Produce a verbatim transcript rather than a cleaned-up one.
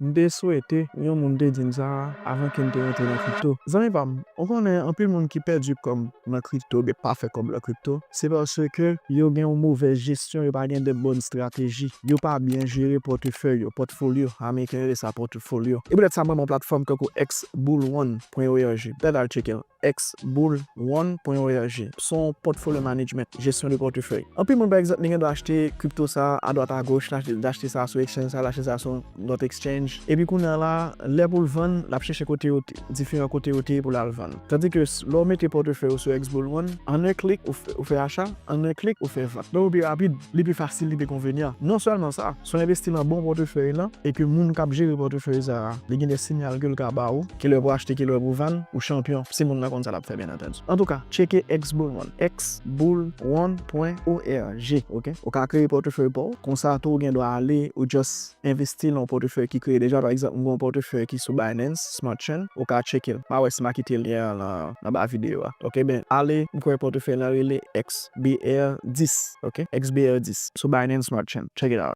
M te swete yon moun te di m sa avan ke m te rantre nan kripto. Zanmi pa m, ou konnen anpil moun ki pèdi kòb nan kripto oubyen pa fè kòb nan kripto, se paske yo gen yon movèz jesyon, yo pa gen de bòn estrateji, yo pa byen jere pòtefèy yo, pòtfolyo, ameriken rele sa pòtfolyo. E poutèt sa, mwen, yon platfòm tankou X Bull One pwen org, petèt al tcheke l. X Bull One pwen org. Se yon portfolio management, jesyon de pòtefèy. Anpil moun, pa egzanp, li gen dwa achte kripto sa a dwat a goch, l achte, l achte sa sou exchange sa, l achte sa sou yon lòt exchange. Epi kounye a la, lè pou l vann, l ap chèche kote yo te, diferan kote yo te ye pou l al vann. Tandike s-, lè w mete pòtefèy ou sou X Bull One, an en klik, ou fè, ou fè acha, an en klik, ou fè vant. Donk, li pi rapid, li pi fasil, li pi konvenyan. Non sèlman sa, si w envesti nan bon pòtefèy lan, e ke moun k ap jere pòtefèy sa a, li gen de siyal ke l ka ba ou, kilè pou achte, kilè pou vann, ou chanpyon. Si moun nan konn sa l ap fè, byen antandi. Antouka, tcheke X Bull One, X Bull One pwen org, oke? Ou ka kreye pòtefèy pa w, konsa tou ou gen dwa ale, ou just envesti nan yon pòtefèy ki kreye deja. Pa egzanp, m gen yon pòtefèy ki sou Binance Smart Chain, ou ka tcheke l. M a wè si m a kite lyen an nan, nan ba videyo a. Oke, ben, ale, m kwè pòtefèy lan rele X B R dis, oke? X B R dis, sou Binance Smart Chain. Check it out.